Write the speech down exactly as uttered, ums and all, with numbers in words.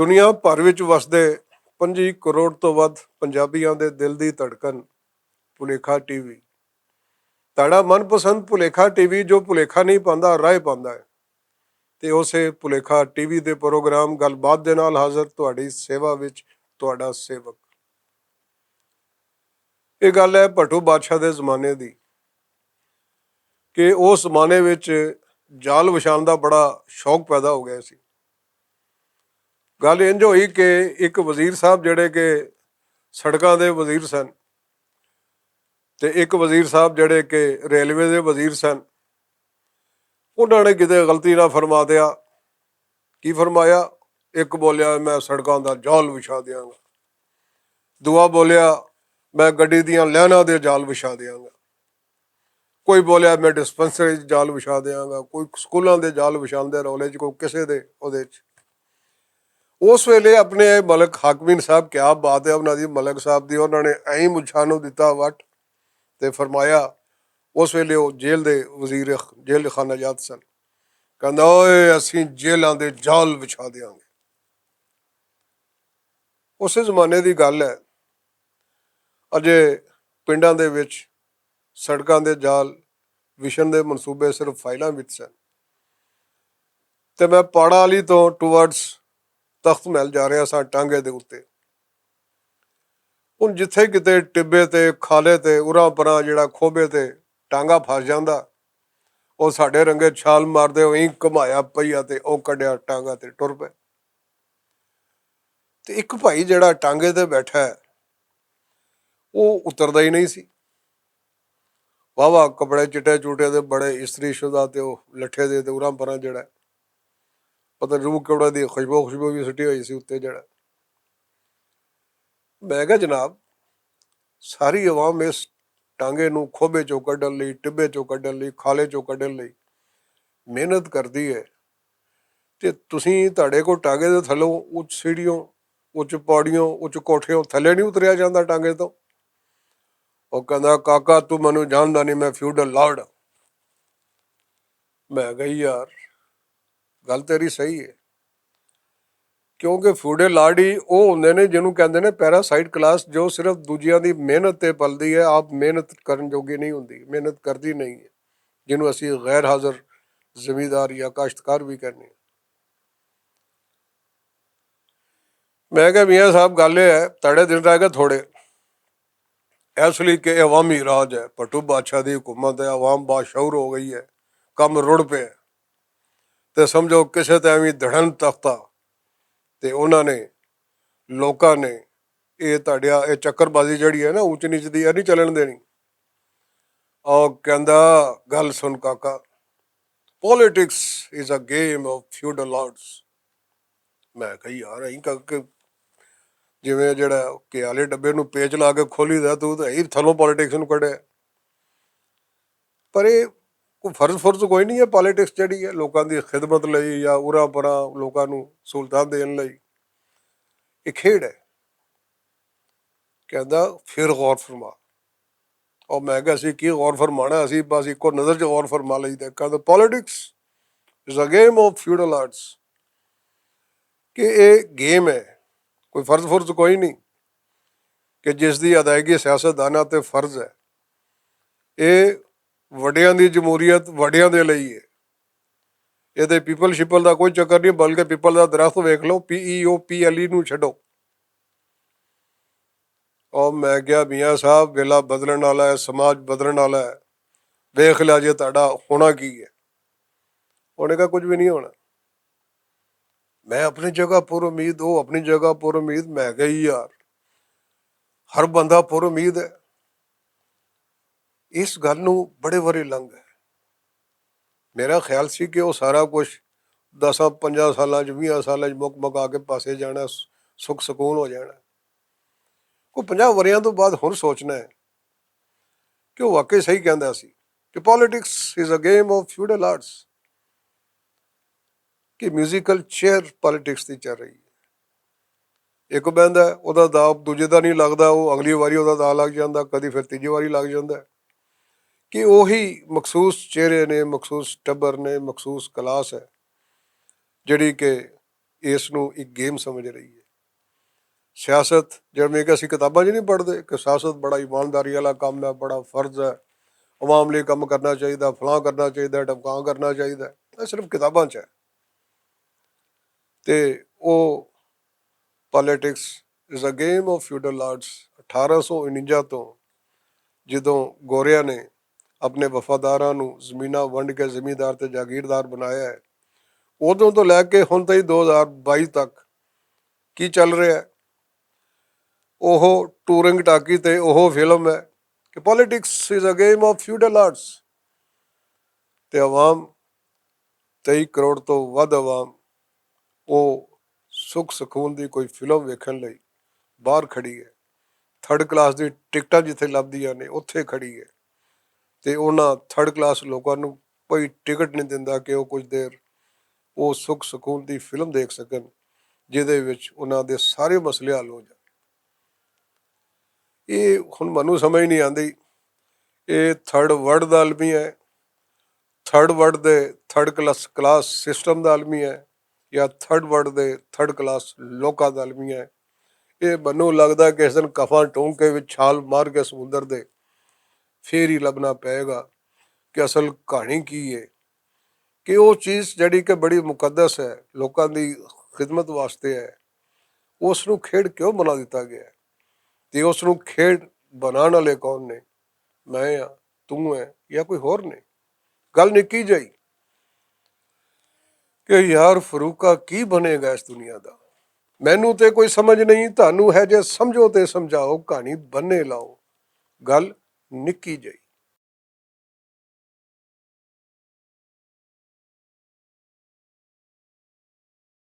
دنیا بھر وچ وسدے پنجی کروڑ توں ودھ پنجابیاں دے دل دی دھڑکن، پلیکھا ٹی وی۔ تہاڈا من پسند پلیکھا ٹی وی، جو پلیکھا نہیں پاندا، راہ پاندا ہے۔ تے اسے پلیکھا ٹی وی دے پروگرام گل بات دے نال حاضر، تہاڈی سیوا وچ تہاڈا سیوک۔ یہ گل ہے بھٹو بادشاہ دے زمانے دی، کہ اس زمانے وچ جال وچھان دا بڑا شوق پیدا ہو گیا سی۔ گل انج ہوئی کہ ایک وزیر صاحب جڑے کہ سڑکاں دے وزیر سن، تے ایک وزیر صاحب جڑے کہ ریلوے دے وزیر سن، انہاں نے کتے غلطی نہ فرما دیا۔ کی فرمایا؟ ایک بولیا، میں سڑکاں دا جال وچھا دیاں گا۔ دعا بولیا، میں گڈی دیاں لیناں دے جال وچھا دیاں گا۔ کوئی بولیا، میں ڈسپنسری جال وچھا دیاں گا، کوئی سکولاں دے جال وچھان دے رولے چ، کوئی کسے دے اودے چ۔ اس ویلے اپنے ملک حاکمین صاحب، کیا بات ہے انہاں دی، ملک صاحب دی، انہاں نے ایں مچھانو دتا وٹ تے فرمایا۔ اس ویلے وہ جیل دے وزیر، جیل خانہ جات سن، کہندا، اوئے، اسیں جیلاں دے جال وچھا دیاں گے۔ اسے زمانے دی گل ہے، اجے پنڈاں دے وچ سڑکاں دے جال وچھن دے منصوبے صرف فائلاں وچ سن۔ تے میں پاڑا والی توں ٹورڈز تخت محل جا رہیا ساں ٹانگے دے اُتے۔ ہن جتھے کتے ٹبے تے، کھالے تے، اراں پراں جڑا کھوبے تے ٹانگا پھس جاندا، او ساڈے رنگے چھال ماردے ہوئیں گھمایا پئیا تے او کڈیا ٹانگا تے ٹر پئے۔ تے اک بھائی جڑا ٹانگے تے بیٹھا ہے، او اتردا ہی نہیں سی۔ واہ واہ، کپڑے چٹے چوٹے تے بڑے استری شدہ تے او لٹھے دے تے اراں پراں جڑا ہے۔ پتہ نہیں روح کیوڑا دی خوشبو، خوشبو بھی سٹی ہوئی سی اُتے جڑا۔ میں کہا، جناب، ساری عوام اس ٹانگے نوں کھوبے چوں کڈن لئی، ٹبے چوں کڈن لئی، کھالے چوں کڈن لئی محنت کردی ہے، تے تسیں، تہاڈے کو ٹانگے دے تھلوں اچ سیڑھیوں، اچ پاڑیوں، اچ کوٹھیوں تھلے نہیں اتریا جاندا ٹانگے تو؟ او کہندا، کاکا، تو مینوں جاندا نہیں، میں فیوڈل لارڈ ہاں۔ میں کہا، یار، گل تیری صحیح ہے، کیونکہ فیوڈل لارڈ ہی او ہوندے نے جنوں کہندے نے پیراسائٹ کلاس، جو صرف دوجیاں دی محنت تے پلدی ہے، آپ محنت کرن جوگی نہیں ہوندی، محنت کردی نہیں ہے، جنوں اسی غیر حاضر زمیندار یا کاشتکار بھی کہنے ہیں۔ میں کہا، میاں صاحب، گل یہ ہے، تڑے دن رہ گئے تھوڑے، اس لیے کہ عوامی راج ہے، بھٹو بادشاہ دی حکومت ہے، عوام باشعور ہو گئی ہے، کم رڑ پے ہے۔ تے سمجھو کسے تے ایویں دھڑن تختہ، تے انہاں نے، لوکاں نے، اے تہاڈیا اے چکر بازی جڑی ہے نا اونچ نیچ دی، اے نہیں چلن دینی۔ او کہندا، گل سن کاکا، politics is a game of feudal lords۔ میں کہا، یار، ایں کر کے جویں جڑا کہ آلے ڈبے نوں پیچ لا کے کھولی دا، تو تے ہی تھلوں پالیٹکس نوں کڈے۔ پر اے کوئی فرض فرض کوئی نہیں ہے، پالیٹکس جڑی ہے لوکاں دی خدمت لئی یا اورا پرا لوکاں نوں سہولتاں دین لئی، اے کھیڈ ہے۔ کہندا، پھر غور فرما۔ اور میں کہا، اسی کی غور فرمانا، اسی بس ایکو نظر چ غور فرما لئی تے کہندا، politics is a game of feudal lords۔ کہ اے گیم ہے، کوئی فرض فرض کوئی نہیں، کہ جس دی ادائیگی سیاست داناں تے فرض ہے۔ اے وڈیاں دی جمہوریت وڈیاں دے لئی ہے۔ اے تے پیپل شیپل دا کوئی چکر نہیں، بلکہ پیپل دا درخت ویکھ لو، پی ای او پی ایل ای نوں چھڈو۔ او میں کہیا، میاں صاحب، ویلا بدلن والا ہے، سماج بدلن والا ہے، ویکھ لیا جے تہاڈا ہونا کی ہے۔ انہاں نے کہا، کچھ بھی نہیں ہونا۔ میں اپنی جگہ پر امید، وہ اپنی جگہ پر امید۔ میں کہا، یار، ہر بندہ پر امید ہے۔ اس گل نوں بڑے واری لنگ ہے۔ میرا خیال سی کہ وہ سارا کچھ دساں پنجاں سالاں چ، ویہاں سالاں چ مک مکا کے پاسے جانا، سکھ سکون ہو جانا۔ کوئی پنجاں وریاں تو بعد ہن سوچنا ہے کہ وہ واقعی صحیح کہندا سی کہ politics is a game of feudal lords، کہ میوزیکل چیئر پالیٹکس دی چل رہی ہے۔ ایک بہندا ہے، اوہدا دا دوجے دا نہیں لگدا، وہ اگلی واری اوہدا دا لگ جاندا، کدی پھر تیجی واری لگ جاندا ہے۔ کہ اوہی مخصوص چہرے نے، مخصوص ٹبر نے، مخصوص کلاس ہے، جڑی کہ اس نوں ایک گیم سمجھ رہی ہے۔ سیاست، جیویں کہ اسی کتاباں 'چ نہیں پڑھدے کہ سیاست بڑا ایمانداری والا کم ہے، بڑا فرض ہے، عوام لئی کم کرنا چاہیدا، فلاں کرنا چاہیدا، ڈھمکاں کرنا چاہیدا، یہ صرف کتاباں 'چ ہے۔ تے او politics is a game of feudal lords. اٹھارہ سو انجا تو جدوں گوریاں نے اپنے وفاداراں نوں زمیناں ونڈ کے زمیندار تے جاگیردار بنایا ہے، ادوں تو لے کے ہن تائیں دو ہزار بائی تک کی چل رہا ہے؟ اوہو ٹورنگ ٹاکی تے اوہو فلم ہے کہ politics is a game of feudal arts. تے عوام، تئی کروڑ تو ودھ عوام، او سکھ سکون دی کوئی فلم ویکھن لئی باہر کھڑی ہے۔ تھرڈ کلاس دی ٹکٹاں جتھے لبدیاں نے، اتھے کھڑی ہے۔ تے انہاں تھرڈ کلاس لوکاں نوں کوئی ٹکٹ نہیں دیندا کہ او کچھ دیر او سکھ سکون دی فلم دیکھ سکن، جدے وچ انہاں دے سارے مسئلے حل ہو جان۔ اے ہن مینوں سمجھ نہیں آندی، اے تھرڈ ورلڈ دا المی ہے، تھرڈ ورلڈ دے تھرڈ کلاس، کلاس سسٹم دا المی ہے، یا تھرڈ ورلڈ دے تھرڈ کلاس لوکاں دا المی ہے۔ اے مینوں لگدا کہ اس دن کفاں ٹونگ کے وچ چھال مار کے سمندر دے فیر ہی لبنا پئے گا کہ اصل کہانی کی ہے، کہ او چیز جڑی کہ بڑی مقدس ہے، لوکاں دی خدمت واسطے ہے، اس نوں کھیڈ کیوں بنا دتا گیا ہے؟ تے اس نوں کھیڈ بنان والے کون نے؟ میں ہاں، توں ہے، یا کوئی ہور نے؟ گل نکی جائی کہ یار، فروقہ کی بنے گا اس دنیا دا؟ مینوں تے کوئی سمجھ نہیں، تانوں ہے جے سمجھو تے سمجھاؤ، کہانی بنے لاؤ۔ گل نکی جائی۔